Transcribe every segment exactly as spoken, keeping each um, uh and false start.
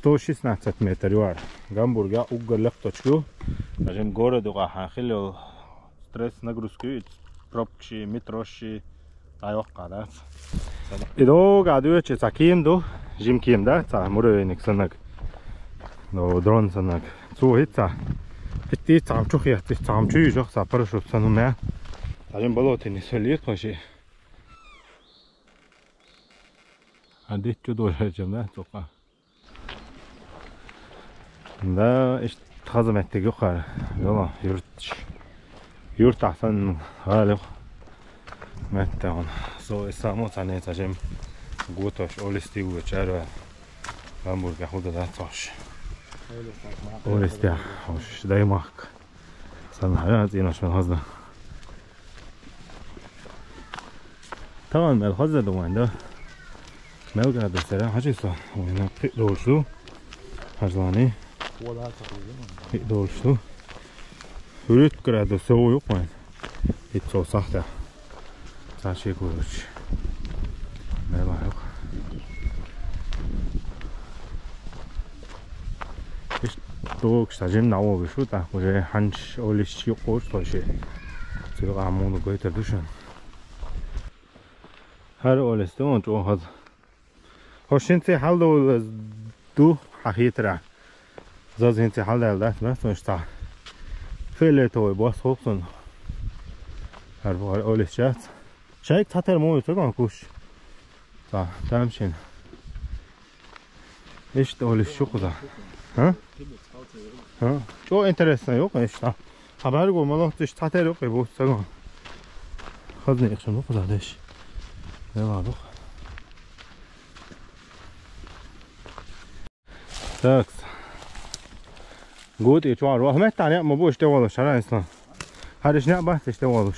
Сто шестнадцать метр юар. Гамбургехь уггар лекха точка ю. Даже город юкъахь хилла йолу стресс, нагрузка ю, пробкаши, метроши, дӀайоккху дац. И догӀа дуьйцучу цхьа кема ду, жима кема дац, цхьа муравейник санаг. Ну, дрон санаг. Цо хӀинца, хӀинца цхьа чу хетта, цхьа чу йижах, цхьа парашют санна ма. Даже болотина со лир тхо ши. А дитт чу дожа хьаьжча, да, цукъа. Да, иштта хаза меттиг ю кхара. Йола, юрташ. Юртахь санна гӀала ю. Меттехуна. Со и само цхьаьна цхьа жим готош, олис тигу чарва. Гамбургехь хӀуда дац хьош. Олис тя хьош, даймахка. Сан хьара цӀенош мел хазна. Тахана мел хазна ду вайн, да? Мел градусера хьажи со. Вайн кхин долуш ду. Хьажлани. Кхин долуш ду. ВуьрхӀитта градус со ву юкъ вайн. Ит со сахта. Цхьа ши куручу. Мела юкъ. Иш догуш та жим нао вишу, та уже хьанч олиш чи кхош тхо ши. Цуьра муну гойтар ду шуна. ХӀара олис ду, он чӀогӀа хаза. Хьо шинций хьалдовла ду хьан хетарехь. Заза хӀинца хьалдаьлла дац, ма, цунаш цхьа. Фиолетовый бос хӀокху цунна. ХӀара боху олис чац. Шайга цхьатера муй ца гон куш. Цхьа, тамашийна. Иштта олис шу кхуза. ХӀа? ХӀа? ЧӀо интересно юкъа иштта. Хабар го молодцы, иштта цхьатера юкъа бу ца гон. Хазна ихшан бу кхуза деш. Дела дух. Так. Гуд и чуар. Вахмет тани ма бу иштта волуш, хара ислам. Хариш не бахт иштта волуш.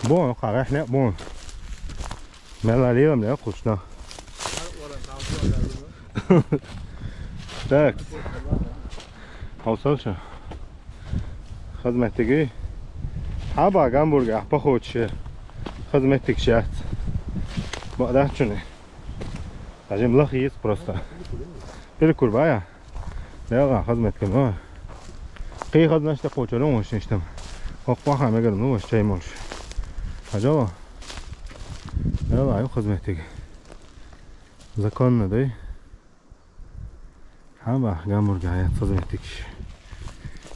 Бу, хариш не бу. Мела лилам не кучна. Так. Хьовсал ша. Хазметтиги. Хьаба Гамбургехь похоче. Хазметтиг шац. Баъдачуни. Тажим лах йис просто. Перекур бая. Дела хазметтиг ма. Кхин хазмаш тӀе кхочур ву ваш иштта. Хоккхаха мегар ну ваш чай молуш. Хьажал. Дела ю хазметтиг. Законно дай. Хьаба Гамбургехь яц хазметтигаш.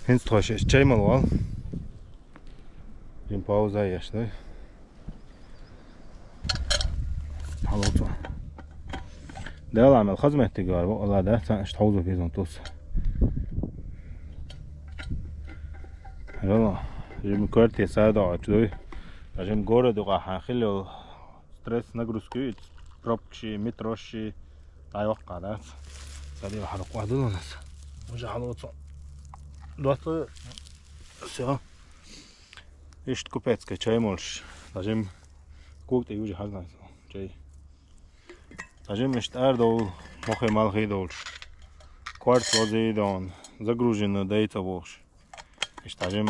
ХӀинца тхо шаьш чай мала вал. Жим пауза еш дай. Хьалоцу. Дела мел хазметтиг вара, валла да, цхьаъ иштта хьовзо безон тус. Хьажал. Жим квартира садо ач дуй. Жим город юкъахь хилла йолу стресс, нагрузка ю, пробкаши, метроши, дӀайоккха дац. Цаьрга хьаракх ваьдула нас. Уже хьалоцу. Доцу. Всё. Иштта купецкий чай молуш. Тажим куг тӀе южа хьажна чай. Тажим иштта арадовла, мохе малхе долуш. Кварц лозий дон, загружена дайца бохуш. Иштта тажим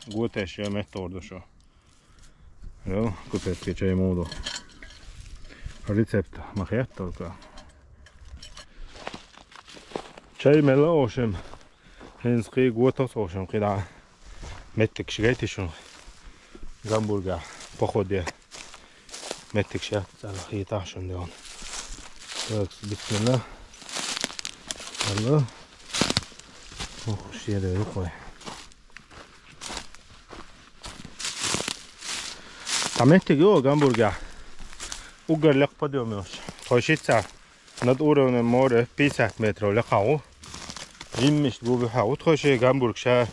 готеш я меттор ду шу. Йо, купецкий чай муду. Рецепт ма хет только. Чай мела ошем. ХӀинца кхин готас ошем кхин дӀа. Меттигаш гайти шуна. Гамбургехь походе. Меттигаш яц цӀарах хетахь шуна де ван. Так, бисмилла. Алла. Ох, шеде юкъой. Та меттиг ю Гамбургехь. Уггар лекха подъём йолуш. Тхо шица над уровнем моря пятьдесят метров лекха ву. Жиммиш гу бухьа ву тхо ши Гамбург ша.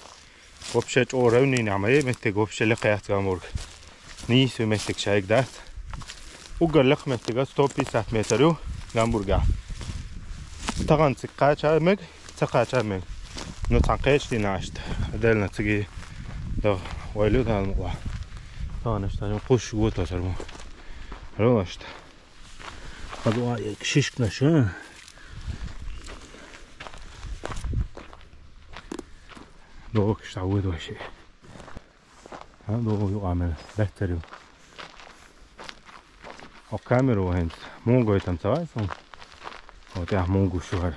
Вообще чӀо равнина ма е меттиг, вообще лекха яц Гамбург. Нийса меттиг шайга дац. Уггар лекха меттиг сто пятьдесят метр ю Гамбургехь. Тахана цига кхача мег, ца кхача мег. Ну, цхьан кхечу дина ашта. Делна циги дог вайлу дала мукъа. Тахана ашта, ну, кхуш гуто сар му. Ролашта. Хаза шишкнаш, а? Догуш тӀа вуьду вайши. А, догу ю къамел. Бехтер ю. О камеру хӀинца. Мунгой там цавай сон. Вот я могу шугар.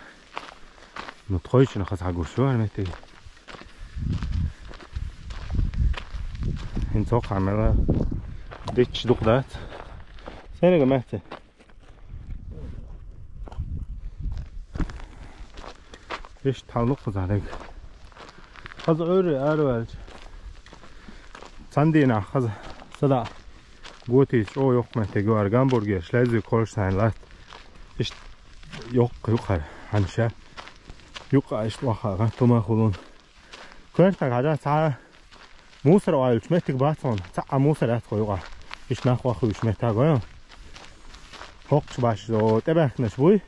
Ну, тхойчна хаза гур шугар мети. Ин цо хамела. Дич дух дат. Сенега мети. Иш талук хаза дег. Хаза ори арвалч. Цандина хаза сада. Готис о ёк мети гуар Гамбургер, Шлезвиг-Гольштайн лат. Иш ёк юкар ханша. Юка иш ваха га тума хулун. Квертаг хажа ца мусор ойлч метиг бацон. Ца мусор ат хойга. Иш нах вахуш метаг ой. Хокч баш о тебахнаш буй.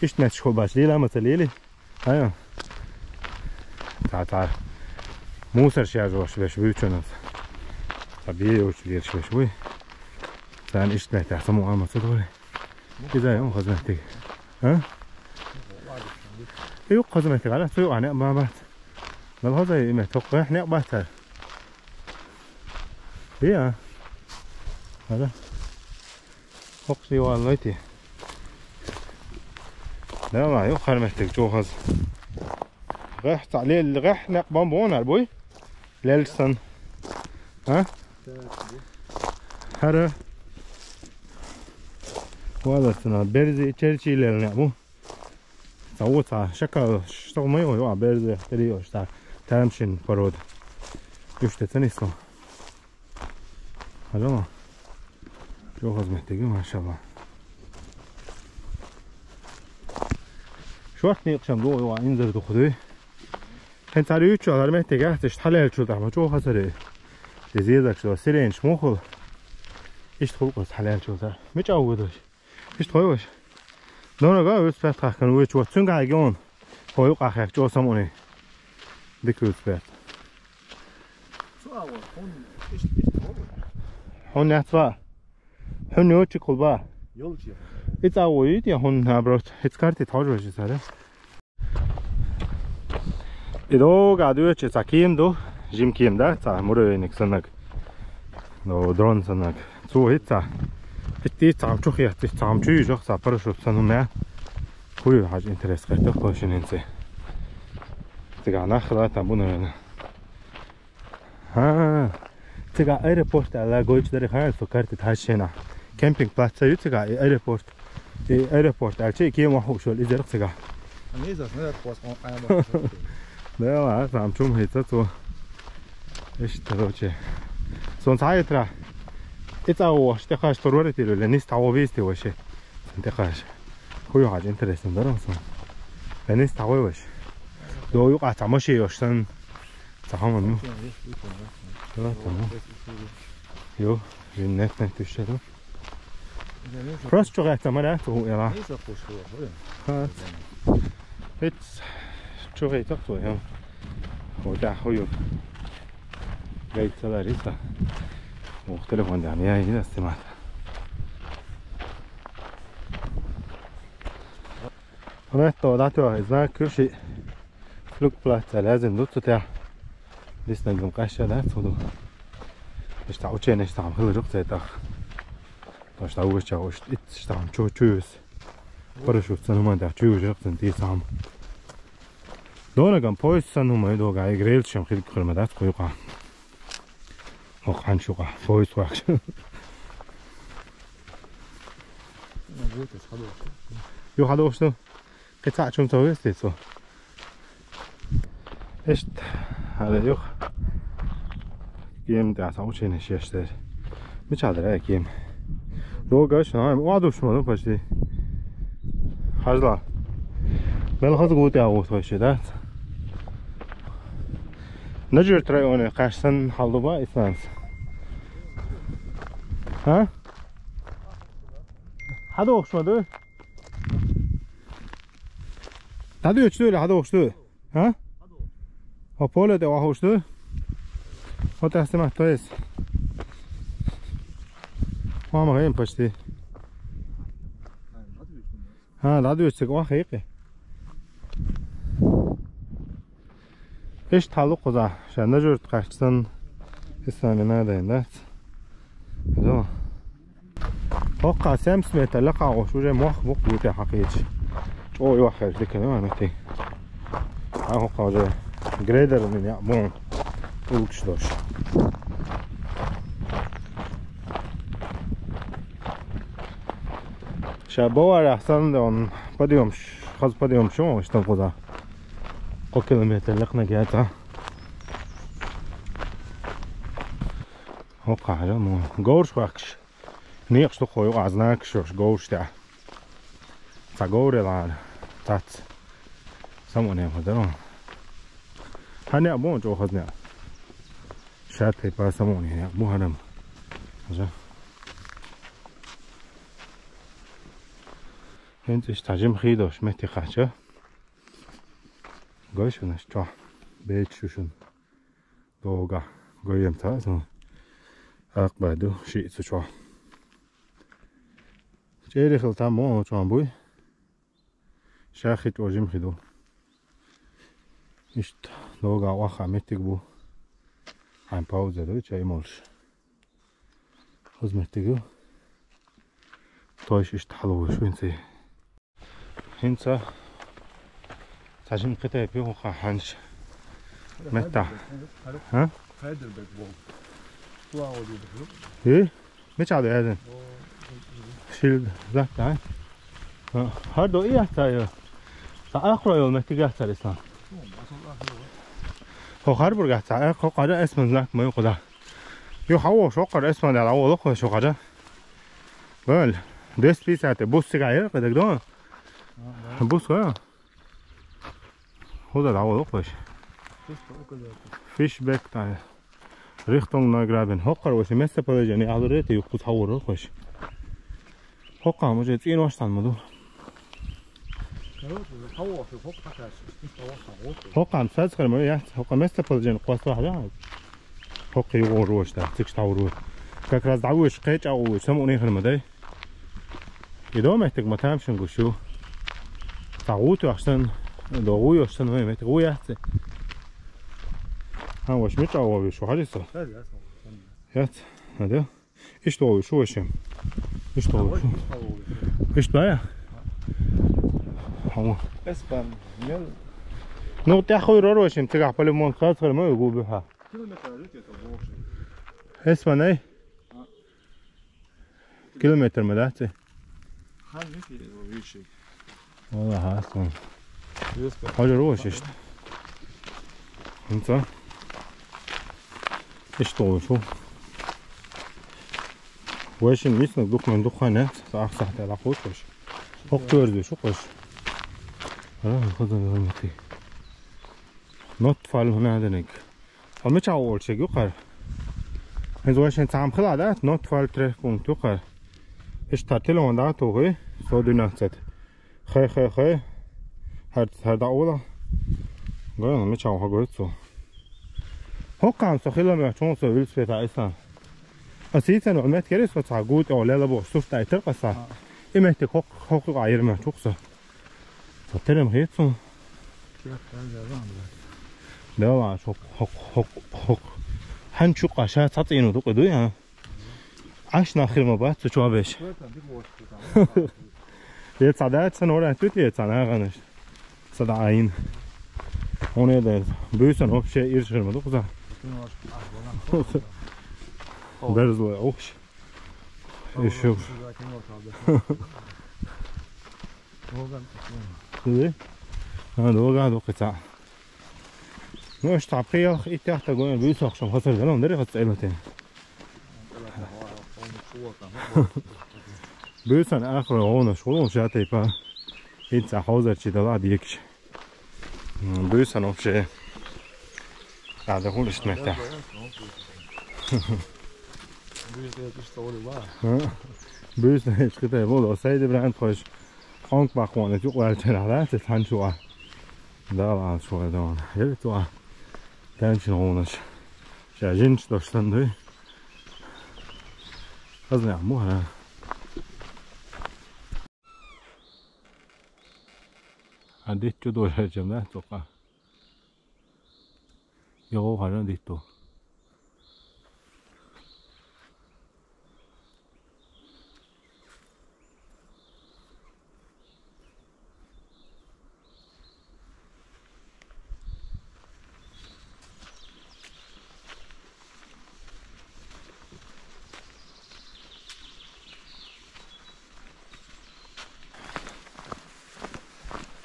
Иш мет школ баш лила маца лили. Ай. Ца ца. Мусор шяж ваш веш буй чонас. Ца бие уч лир швеш буй. Ца иш мет саму амаца доле. Киза юм хазматиг. А? Юк хазматиг ара цу ане бабат. Нал хаза име ток гэх не батар. Бия. Ара. Хокси валлайти. Да ма юк харматиг чу хаз. Гэх та лел гэх не бомбонар буй. Лелсан. А? Хара. Валасна берзи черчи лелне бу. Ца уца шака што мой ой а берзи тери ой ста. Тамшин пород. Юште ценисо. Ажама. Чохаз метеги машалла. Шортни икшам ду ой а инзер духуй. Хен цари үч алар метеги ахтиш талел чулда ма чохазари. Дезезак шо сиренч мохул. Ишт хулкус талел чулда. Мич авгудуш. Ишт хойваш. Донага үспет хахкан үч вот цунга гон. Хойук ахак чосам уни. Дик үспет. Хун яцва. Хун ёчи кулба. Ёлчи. Иц авуй ти хун наоборот. Иц карти тожваш сара. Идо гадуе чи ца ким ду, жим ким да, ца муравейник санак. Но дрон санак. Цу хит ца. Ити цам чух я, ти цам чуй жох ца парашют сану мя. Хуй хаж интерес кайта хошининце. Тига нахла там бу, наверное. А, цига аэропорт ала гойч дари хана со карти ташена. Кемпинг плаца ю цига и аэропорт. И аэропорт алчи кем ваху шол изер цига. Не за снаряд пос он айма. Да ла, там чум хица цо. Иш, короче. Сон сайтра. Ица о штехаш турвари тируле, нис таго вести вообще. Сон техаш. Хуй хаж интересен дарам сон. Нис таго вообще. До юка тамаши ёшсан. Цахаман ну. Да, тамам. Йо, жиннет мен тюшеду. Просто чугай тамара ту яла. Ха. Эт чугай так ту я. О да хою. Гайцала риса. О телефон да я ида снимать. Она то да то знак кюши. Флюгплац лазим ду цутя. Дисна гум каша да цуду. Ишта учене ишта хам хилу жук цетах. Ташта угу ча уш ит ишта хам чу чуюс. Парашют санума да чу жук цен ти сам. Дона гам поезд санума до гай грел шем хил кхырма да куюка. Ох ханчука поезд вах. Ю хадо что? Кыца чум то есть это. Эшт, але юх. Ким да са учене шештер. Ми чадра ким. Долго ещё, а, ладушма, ну, почти. Хажла. Мел хаз гуте а вот вообще, да? Нажир районы кашсан халдуба исланс. А? Хадо охшма, да? Тады что ли, хадо охшма? А? О, поле де вахушты. Вот я снимать, то есть. Мама, гайм почти. А, да, дверь цик вах, эйки. Иш талук куза, шанда журт кашсан. Исламина да, да. Зо. Хокка семьдесят метр лака гош, уже мох бук бути хакич. О, юххьерча дика ма меттиг. Хьан хӀокху уже грейдерна яа бу. Улгаш дош. Ша боварах санна он подъёмш, хаза подъёмш ю, иштта кхуза. Кхо километр лекхна гетта. ХӀокху хьажа мо. Говраш вахкаш. Некъаш ду кхо юкъа знакаш йолуш говраш тӀехь. Цхьа говр елахьара. Цац. Самукъане хӀун дара? Хьан некъ бу чӀогӀа хаза некъ? Ша тайпа самукъане некъ бу хӀара-м. Хьажа. ХӀинца иштта цхьа жима хий долуш меттиг кхаьчча. Гой шуна чохь. Бецаш ю шуна. Догахь гойем ца аса. Акъбай ду, шиъ цу чохь. ЧӀерий хила там мо чохь буй. Ша хи чӀожим хи ду. Иштта догахь ваха меттиг бу. Хьайн пауза ду, чай молуш. Хаза меттиг ю. Тойш иштта хьалавуш винций. ХӀинца цхьа жима кхетайпа ю хӀокху хьанча меттахь. ХӀа? Хайдербек боху. Туа вадийда. И? Мича ду язын? Шил затта, а? ХӀара до и яц ца ю. Ца ахро йол меттиг яц цара ислам. Хо харбур гац ца, хо къара эсман знак ма ю кхуза. Ю хьаво шо къара эсман дала, хьаво лохо шо къара. Валь, двести пятьдесят, бус цига я, къедаг дон? Бус га? ХӀуда дӀаволу кхуьш. Фишбек тӀе. Рихтунг нойграбен. ХӀокхара ваша местоположение алуре те юхкуц хьавора кхуьш. ХӀокхам уже цӀийнош цхьаьна ма ду. ХӀокхам сацхар ма яц. ХӀокха местоположение кхоссахь да. ХӀокхи югӀур вуш да, цигаш тхьаур вуш. Как раз дӀавуш, кхечӀа вуш, самукъане хир ма дай. И до меттиг ма тамашийна гуш ю. Цхьа гӀу тоьхча санна, до гӀу йолуш санна, вай меттиг гӀу яц. Хьан ваша мича вовлуш ву хьажи со? Яц. Яц. Хьан де? Иштта вовлуш ву ваша. Иштта вовлуш ву. Иштта бая? Хьан. Эспан. Ну, тӀаьхьа хуй рор ваша, цигахь по-любому сацхар ма ю гу буьхьа. Эспан, ай? Километр ма дац и? Хан вики виши. Вала хьастон. Хьожа рош иштта. ХӀинца. Иштта вуш ву. Вайшин виснаг дукха мен дукха нец, ахсахь тӀе лакхуш ваш. ХӀокху коьрзуш ву кхуш. Ара, хаза гӀамати. Нот фал хӀуна денег. Хьо мичахь волчиг ю кхара? ХӀинца вай шайн цхьаьна хила дац, нот фал трехпункт ю кхара. Иштта телефон да тухий, сто двенадцать. Хе, хе, хе. ХӀар, хӀар да ола. Гой, мичахь хьо гойту цо. ХӀокхам со хила мех чун со велосипеда исан. Ас ийцан ван мет керис ва цхьа гуд о лела бо сурт ай тер къаса. И меттиг хӀокх, хӀокх а йир мех чукса. Со терем хецун. Дала хӀокх, хӀокх, хӀокх, хӀокх. Хьан чукъа ша цхьа цӀийну дукъи дуй, а? Аш нахир ма бац, цу чу беш. Е цхьа дац, сан вара туьт, е цхьа нагӀанаш. Са да айн. Хьуна дер. Буьйсан вообще иршир ма дукъза. Берзлой охш. Ишив. Хили? А, долга дукъица. Ну, аш тапхиялх, и тяхта гон буьйсах шам хасар галон дери хат цайлатен. Буьйсан ахра гонаш, гонаш я тайпа. Инца хозар чи дала дикш. М, буьйсан вообще. А, да хулиш мета. Буьйсан иш китай болу, сайди бранд хош. Онг бахван, тюк валчера, да, те танчуа. Да, ла, шуа, да. Ел туа. Танчин гонаш. Ша жинч доштан дуй. Хазна муха. А дит чу дожа чем, да, тока. Його хана дит ту.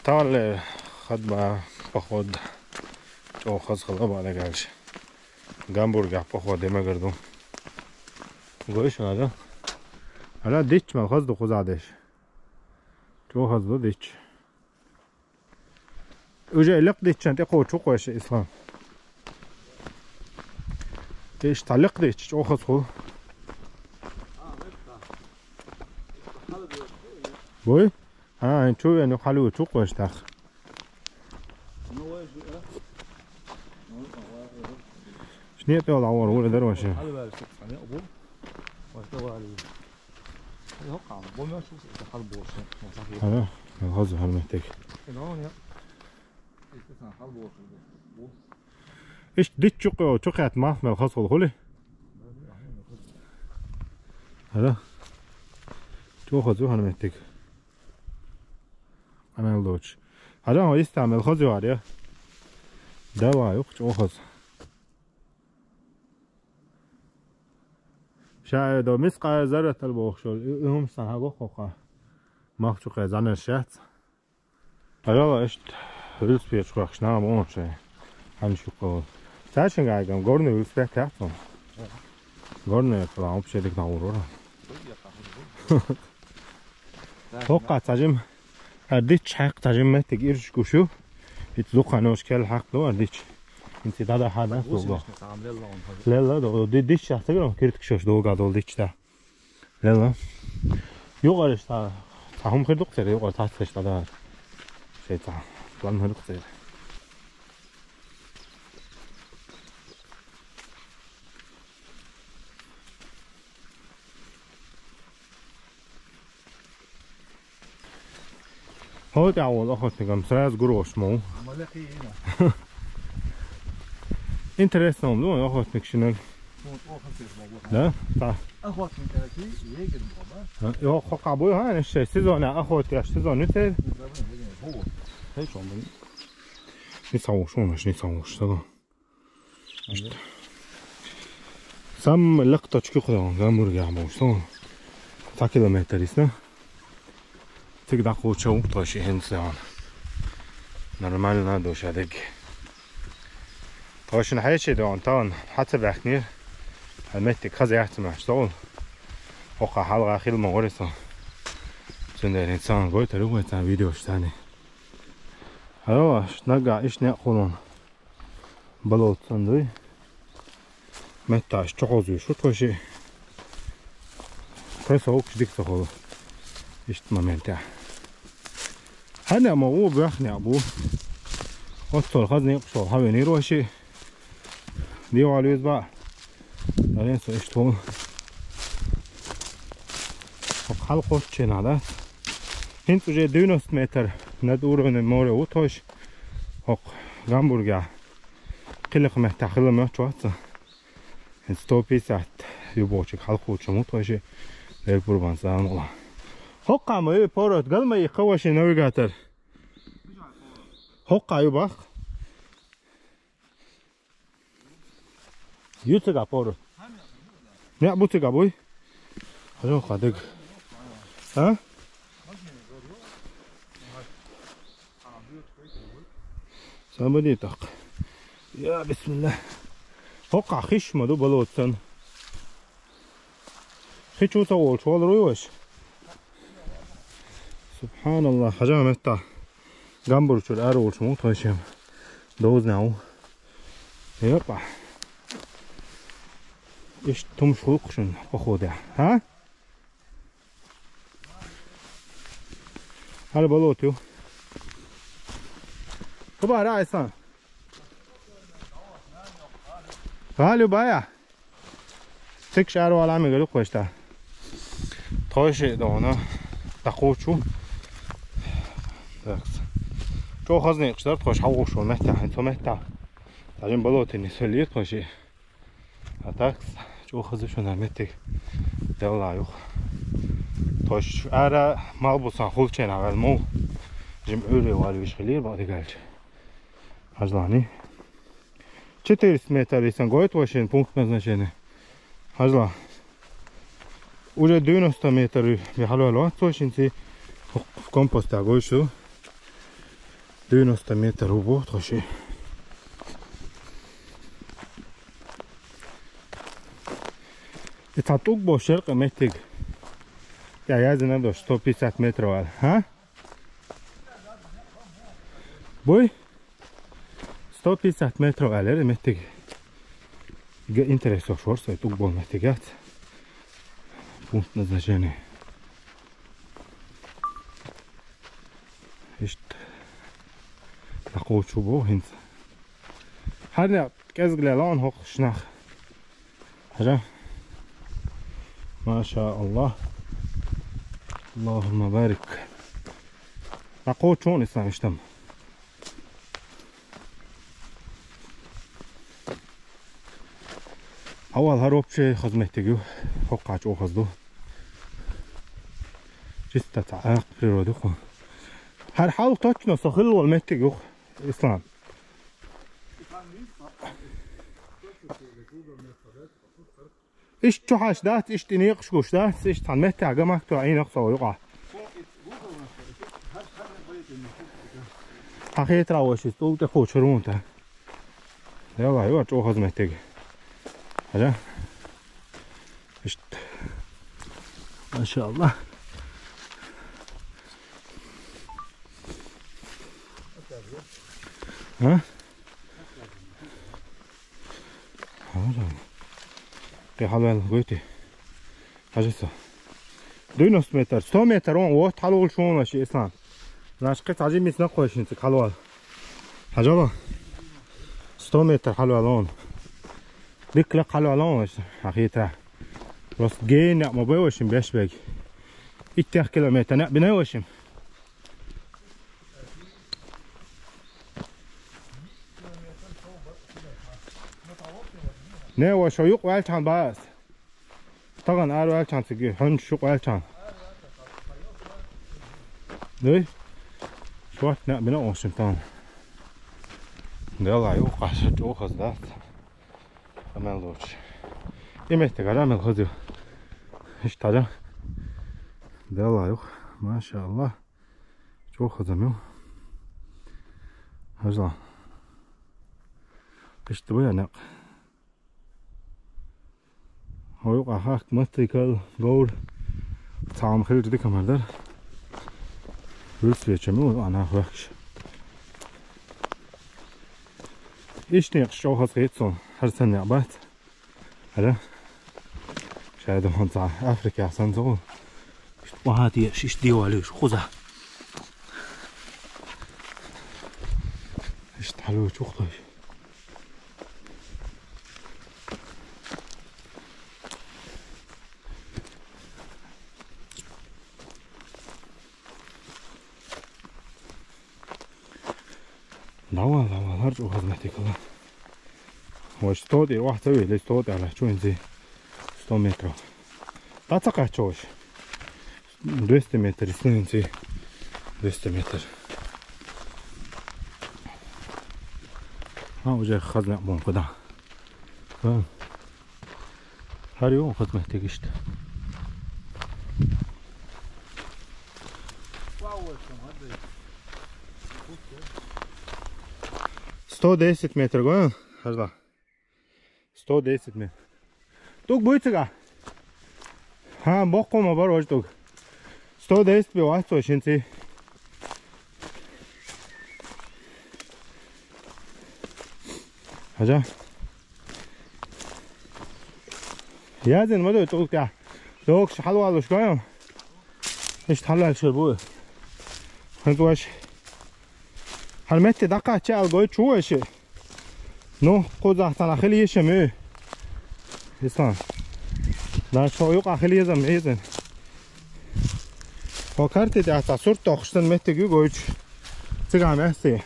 Тале хадба поход. ЧӀоагӀа хаза хала баьле гӀалгӀай. Гамбургехь поход де мегар ду. Гой шуна, да? Ара дичча мел хаза ду кхузахь деш. ЧӀоагӀа хаза ду дичча. Уже лекха диччан тӀе кхочу кхойша, Ислам. Иштта лекха дичча чӀоагӀа хаза хуьлу. Вой? А, хӀин чу вен юха хьалуьйчу кхойша тӀаккха. Шне тӀе вала вара, вара дара ваша. Ара, хаза хьарметтиг. Иштта дичча чу кхо-, чу кхетта малх мел хаза хуьлу хуьлий? Ара. ЧӀоагӀа хаза ю хьарметтиг. Къамел доцуш. Хьажа, хьо йиста мел хаза ю хьара, я? Дала юкъа чӀогӀа хаза. Ша э до мискъала зарратал бохуш йолу, и, и хӀума сан хьан гоххо-кха? Мах чу кхе занаш яц. Хьажа, иштта велосипедаш хохкуш нахана бохуш шайн. Хьан шу кхо. Цаьршинга айгам, горный велосипед яц хьуна. Горный, вообще дика нахур вара. ХӀокху цхьа жима, а, дичча хьаькхна цхьа жима меттиг ирча гуш ю. Ица зукханаш кел хьаькхна ду, а, дичча. ХӀинца дӀадахьа дан суго. Лелла, до, ди-, дичча ца гара, киртиг шош дога долу дичча да. Лелла. Юкъараш цхьа, цхьа хӀума хир ду-кх церан, юкъара цхьацца дӀадахьа. Шайн цхьа план хир ду-кх церан. ХӀокху тӀехь волу охотникам сразу гур волуш ма ву. Интересно хӀума ду охотник шиннан. Да? Та. А, йо, хӀокху буй хьан, шайн сезонехь охота еш сезон ю церан? Ницкъ вуш, вуна ницкъ вуш, сага. Иштта. Самая лекха точка кху гамбургехь бохуш со. Цхьа километр йисна. Цига дӀакхочуш ву тхо ши хӀинца. Нормально ду ша дерг. Тхо шина хьеший ду, тахана хьан ца баьхкинера. Хьан меттиг хаза яц ма аьлла со. ХӀокху хьалха хила ма вара со. Цундела хӀинца сан гойтур ю вай цхьа видеош царний. Хьо, наггахь иштта некъ хуьлу. Болото санна дуй. Метташ чохозуьйш ву тхо шиъ. Кроссовкаш дика ца хуьлу. Иштта моментехь. Хьанна ма ву, боьхна бу. Оццул хаза некъаш волу хьан венира вай шиъ. Дегьа вуьза баа. Арен со иштта хуьлу. ХӀокху хьалакхочченахь, да? ХӀинца уже девяносто метр над уровнем моря ву тхо шиъ. ХӀокху гамбургехь. Кхин лекха меттехь хила моьттуш вац сан. ХӀинца сто пятьдесят ю бохучуьнга хьалакхочуш ма ву тхо шиъ, дерг пурбанца ана гӀо. ХӀокху ма ю поворот, гал ма йи кхо вай шиъ навигатор. ХӀокху ю бах. Ю цига поворот. Некъ бу цига буй? Хьажа хьан дерг. А? Сан бани тӀаккха. Я, бисмилла. ХӀокхахь хиш ма ду болото санна. Хи чу ца волуш валар вуй вайша? Субханаллах, хьажа метта. Гамбур чуьра ара волуш ма ву тхо шен. Довза нах ву. Япа. Иштта тумаш хуьлу-кх шуна походехь. Хьа? Хьала болото ю. Хабар, Айсан. ГӀала ю бая. Цигахь ара вала мегар ю-кх вайша. Тхо шиъ дона дӀакхочуш ву. Такс. ЧӀогӀа хаза некъаш дара тхо шиъ хьалхуш волу меттехь, хӀинца цу меттехь. Тхьажин болотина нисвеллера тхо шиъ. А такс, чӀогӀа хаза ю шуна меттиг. Делла юха. Тхо шиъ ара малх бусан хуьлученахь ваьлла ма ву. Жима Ӏуьйре валавеш хилира бакъдерг аьлча. Хьажалахь. Четыреста метр, если гойту вай шен пункт назначения. Хьажалахь. Уже девяносто метр бен хьалаваьлла вац вай шен ци. В компостехь гойтуш ду. Девяносто метр убо тхо ши. И цхьа тӀулг бо шеркъа меттиг. Я язина до сто пятьдесят метров ал. Ха? Буй? Сто пятьдесят метров ал, эр меттиг. Га интерес шорса тӀулг бо меттиг яц. Пункт назначения. Ишт. Накъочу бо хинц. Харна кӀезигле лаун хохшнах. Хажа. Маша Аллах. Аллахумма барик. Накъочу исам иштам. Авал хар вообще хозметтиг ю. Хоккач о хозду. Чисто цаак природа хо. Хар хал точно сохил вол меттиг ю. Ислам. Иш чухаш дац, иш тинекъш гуш дац, иш тхан метта гамак то ай нахса юга. Хахетра ваши стул те хо чурунта. Яла, ю чухаз меттиг. Хажа. Ишт. Машалла. А? Хажа. Те халал гойти. Хажаса. Девяносто метр, сто метр он, вот халал шуна ши ислам. Наш кыт хажи мис на койшин цик халал. Хажала. Сто метр халал он. Дик ла халал он, ахита. Просто гейн ма бой вашим беш бег. Иттех километр, не бинай вашим. Не, ва шо юк валчан бас. Таган ар валчан сиги, хун шук валчан. Дой? Шват не бина ошим тан. Дела юк каша чухаз да. Амел лоч. Имете гарамел хозю. Иштада. Дела юк. Машалла. Чухаз амел. Хажла. Иште бу янак. Хойук ахак маттыкал гол. Цаам хилжди камардар. Вирс вечем у ана хвахш. Ишне шохас гетсон. Хар сан ябат. Ара. Шайда хонца Африка сан зо. Ишт вахати шиш дивалиш хуза. Ишт халу чухлаш. Давай, давай, ларч ухаз на текала. Ой, сто дир, вахца вели, сто дир, ала, чуинзи. Сто метров. Таца качош. Двести метр, снуинзи. Двести метр. А, уже хазна бон куда. А. Хар ю хазметтик ишт. Сто десять метр го, хазла. Сто десять метр. Тук буйцыга. Ха, бокко ма бар вож тук. Сто десять бе вахцо шинци. Хажа. Язын мадо толкта. Док шахалвалуш кайым. Иш халал шер бу. Хантуаш. Хар метте дакъа чал гой чуэши. Ну, кузахтан ахил ешемю. Ислам. Да шо юк ахил езам езен. О карте да та сурт тохштан метте гу гойч. Цыган эсти.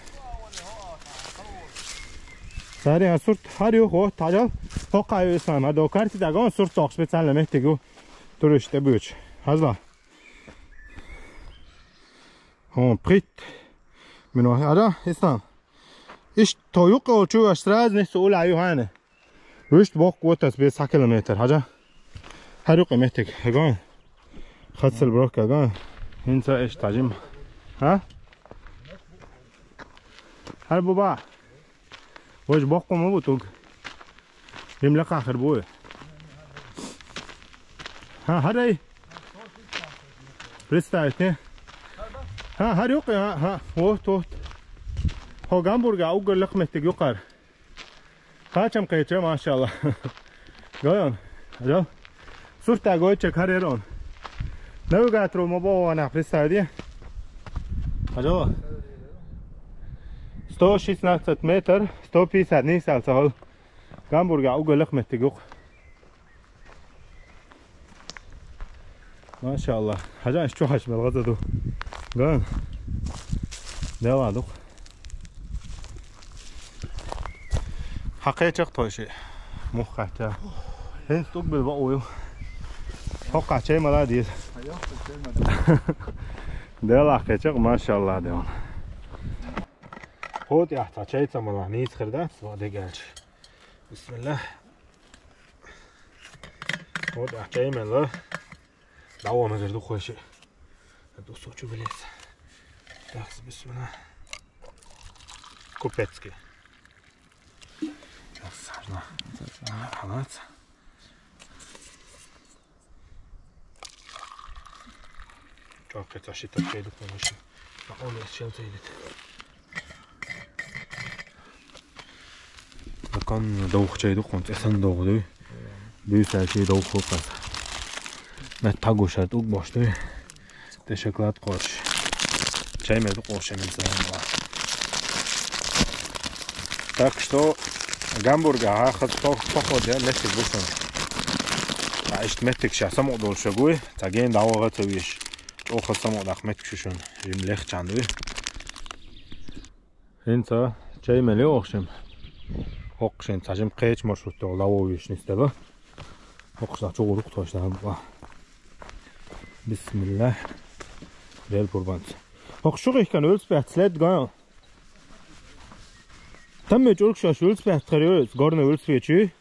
Сари а сурт хар ю хо тажал. Хо кай ислам. А до карте да гон сурт тох специально метте гу. Туриш те буч. Хазла. Хо прит. Мино ара ислам. Иш тоюк ол чугаш сразу не су ула юхане. Вишт бок вот ас бес километр хажа. Харук метек гон. Хатсел брок гон. Хинца эш тажим. Ха? Хьар бу ба. Вож боккхо ма бу тӀулг. Жимма лакха хир бу. Хьа, хьарай. Представьте. Хьа, хьар юкъе, хьа, хьа. Вот, вот. Хьо Гамбурга уггар лакха меттиг юкъара. Кхачам кхеча, машалла. Гой он. Ажал. Сурта гойча карьер он. Навигатор ма бо вана, представьте. Ажал. Сто шестнадцать метр, сто пятьдесят нийсал цахал. Гамбурга уггар лакха меттиг юкъ. Машалла. Хьажа, иш чухаш мел гӀаза ду. Ган. Дела ду. Хьакхечах тхойши. Мух кхача. Хе, тук бил баъ уйу. Хокка чай мала диз. Дела кхечах, машалла, де он. Хот яхта чай цамала нийс хирда, ва дегелч. Бисмилла. Хот ях чай мела. Дава мазар ду хойши. Ду сочу билес. Так, бисмилла. Купецкий. Так, сажна. Халат. Чё, кстати, так чай ду, конечно. А он я сел цей лет. Дакан довх чай ду, хонц эсан довх ду. Бюсал чай довх хукас. Мет тагу шат уг бош ду. Те шоколад корч. Чай мет корч мен сама. Так что Гамбурга, а, хат то, походу, я летик бушан. А, ишт метик ша само дол шагуй, та ген давага тавиш. Оха само дах метик шушун. Жим лех чанду. Хинца чай мели охшим. Охшим, цажим кеч маршрут то лаво вишнис деба. Охшла чугурук тошла ба. Бисмилла. Дел пурбанц. Охшу их кан өлспят след га. Там ме чурк шаш өлспят хар өлс, горны өлспечи.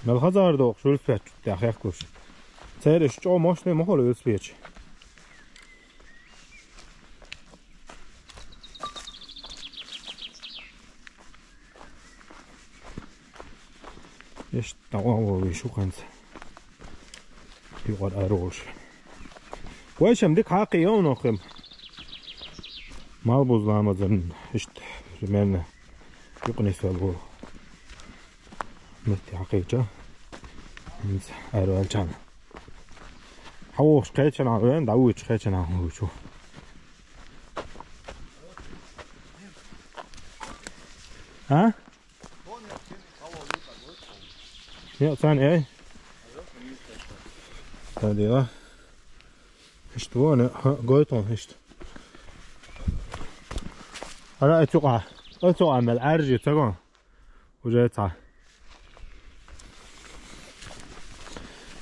Мел хазар дох, шулфет, тяхяхкуш. Цереш чо мощный мохол өлспеч. Ишт тава вишуканц. Югар аролш. Вайшам дик хакы ёнохым. Мал бузламазын. Ишт примерно. Юкнес вал бу. Мити хакыча. Инс арвалчан. Хавуш кечен авен, давуч кечен авучу. А? Нет, сан, эй. Та дела. Ишт вон, ха, гойтон, ишт. Ара, этюка. Этюка мел аржи, цагон. Уже ца.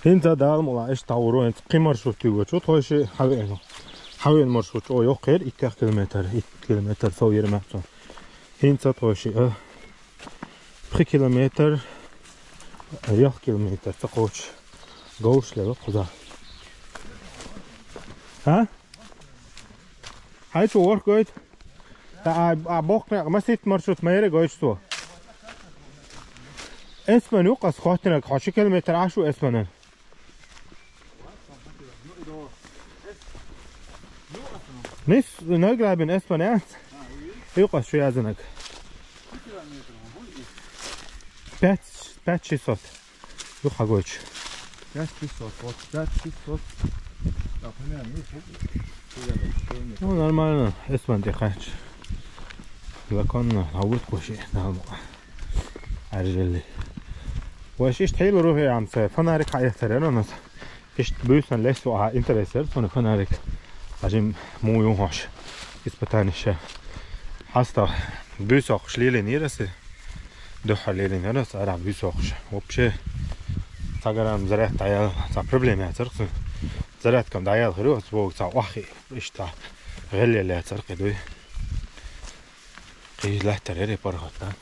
Хинца дал мола, ишт тавру, хинца ким маршрут юго, чу тойши хавен. Хавен маршрут, о, ёх кер, икках километр, ик километр, сов ермакцон. Хинца тойши, э. Пхи километр, ёх километр, ца коч. Гоуш лева куда. А? Хай чу ворк гойт. Та а, а бокна, ма сит маршрут, ма ере гойт что. Эсман юкас хотина, хоши километр ашу эсманан. Нис, нойграбин эсман, я? Юкас шу язынак. Пять, пять шестьсот. Юха гойч. Пять шестьсот, вот, пять шестьсот. Да, примерно, ну, сколько? Ну, нормально, эсман дехач. Законно, а вот коши, да, ну. Аржели. Ваш ишт хейл рухи амца, фонарик хаяхтар, ну, нас. Ишт бюсан лес ва интересер, соны фонарик. Ажим му юн хош. Испытание ше. Хаста бюсохш лилин ирасы. Духар лилин ирасы, ара бюсохш. Вообще, цагарам заряд таял, ца проблема яцар ксын. Зарядкам даял хыру, сбог ца вахи. Ишта гелле яцар кыдуй. Кыйыз латтар эре паргаттан.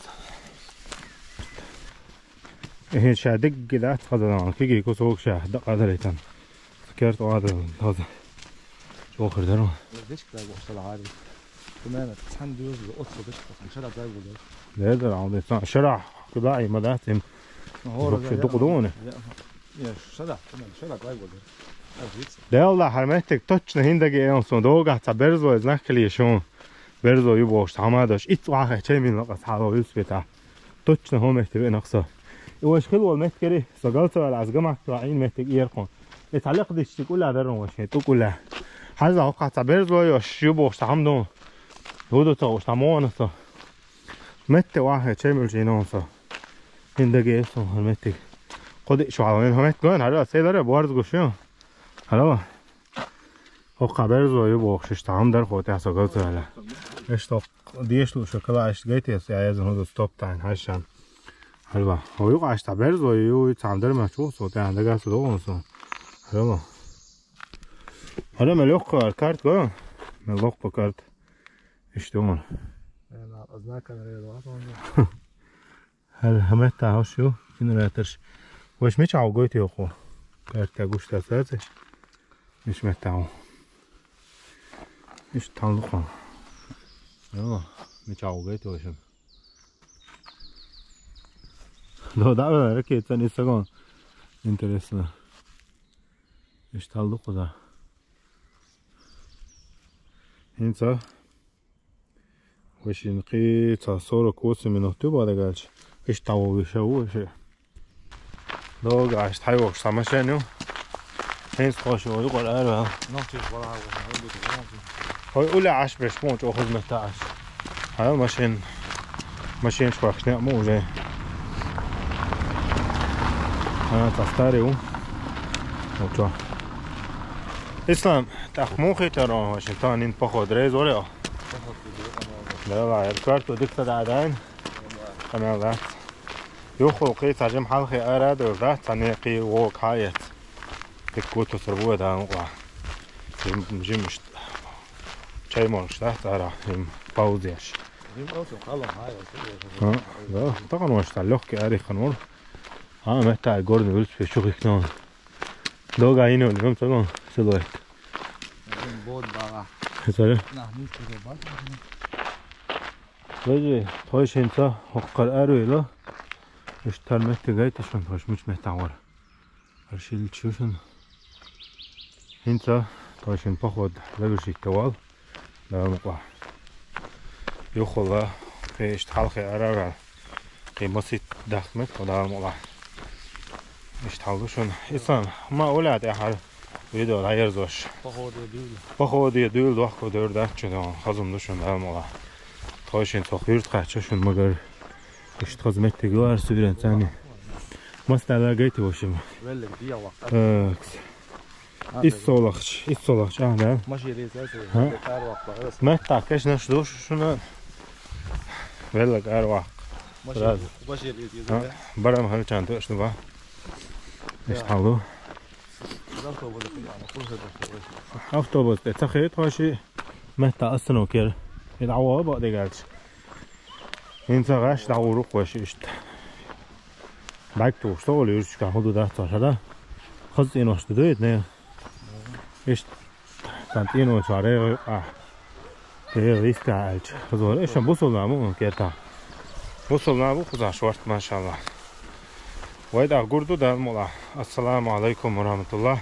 Эхин ша дигги да хазалан, киги кусок ша да хазалайтан. Керт оадал хаза. Чохыр дару. Дешк да бошал ари. Кхы мел цхьана доьзал оццо деш, цхьана шарахь гай гулдер. Дезар, алди, цхьана шарахь, кхы даьӀий ма дац им. ХӀора вообще дукха дугӀуна. Я, я, шарахь, кхы мел шарахь гай гулдер. Аржиц. Делла хьар меттиг точно хӀиндаге эвн сон догахь цхьа берзлой знак хилийша хьуна. Берзлой ю бохуш, цхьа хӀума дош. Итт вахе чемин лакъас хьало юспета. Точно хӀо меттиг веана со. И ваш хила волу меттиг кери, со галцавала аз гамахка Ӏийна меттиг ирхун. И цхьа лекха диччиг ула дарун ваш, хӀе, тӀу ула. Хьажа хӀокхахь цхьа берзлой йош, ю бохуш цхьа хӀума ду. ХӀу ду ца гӀуш, цхьа мона со. Метте вахе чемил жинон со. ХӀиндаге со хӀар меттиг. Кхо диъ шо хьала вен хӀо метт гойн, хьара селара борз гуш ю. Хьала. ХӀокха берзлой ю бохуш, иштта хӀума дар хӀо тӀехь со галцавала. Иштта хӀокха дешла шу кала иштта гайтес, я езан хӀу ду стоп тайн хьашан. Хьала. ХӀо юкъа иштта берзлой ю, цхьа хӀума дар ма чу, со тӀехь дагас догӀун со. Хьала. Хьала мел йоккха карт го? Мел локкха карт. Иштта хӀума. Э, на, знаками рейдо, а, хӀара хӀаметтахь хӀуш ю, генераторш. Вайша мичахь ву гойту йоху? Карта гуш дац дац. Мича меттахь ву? Иштта таллукъа. Йо, мичахь ву гойту вайшина? До, да, ракета, не сагон. Интересно. Иштта таллукъа, да. ХӀинца Вайшин кхин цхьа сорок восемь минут ю бадагалча. Иштта ву виша ву вайши. Дога аш тхьайвокш цхьа машен ю. ХӀинца тхо шу юкъара ара ваьлла. Нохчийс вала хьалха, хьалха. Хой уля аш беш мун чӀо хӀуз метта аш. Хьал машен. Машен швахш не му уже. А, цхьа старый ву. Ну чё? Ислам, тӀаккха муха хетар он вайшин, тан нин поход рейз варе? Давай, карту дикта да дан. Камел да. Юху кхи цхьа жим хьалхе ара дор да, цхьа некъий вок хьаэц. Дик гуту сар буа дан укъа. Жим, жим ишт. Чай монш да, цара, жим паузеш. Жим алсу калам хьаэц. А, да, таган ваш та лёгкий ари ханур. А, метта горный выльспе чухикнон. Дога ино львом цагон силуэт. Жим бод бага. Хесаре? На, не чуде бага. Вези, тхойшинца хоккар аруйло. Иштар метте гайтишун, хош муч меттагъор. Аршил чушун. ХӀинца тхойшин поход завершить тавал. Далмукъа. Юхула, кхе ишт халхе арара. Кхе масит дахмет, далмукъа. Ишт халдушун. Исан, ма улят ахар. Видео лайерзош. Походе дюйла. Походе дюйла дохко дёр датчу дон. Хазум душун далмула. Тхойшин цох юрт хачушун магар. Ишт хазмет тегуар суверен цани. Мастала гайти вошим. Веллик диявак. Такс. Ис солахч, ис солахч, а, да? Маши реза се. Арвак. Мет так, кеш наш душ шуна. Веллик арвак. Сразу. Маши реза. Барам халчан точно ба. Ишт халу. Автобус тӀе ца хетахь, хӀоши метта остановкера. И дӀаваха бакъ дегӀалча. ХӀинца гӀаш дӀагӀур ву хӀоши иштта. БӀаьг тухуш, со олу юрчка хӀу ду дац хӀара. Хаза цӀенош ду дуьйта не. Иштта. Сан цӀеночу регӀа юкъа. Э, виска аьлча. Хазор, эша бусулнам ву керта. Бусулнам ву кхуза шорт, машалла. Вай дӀа гурду далмула. Ассаламу алайкум ва рахматуллах.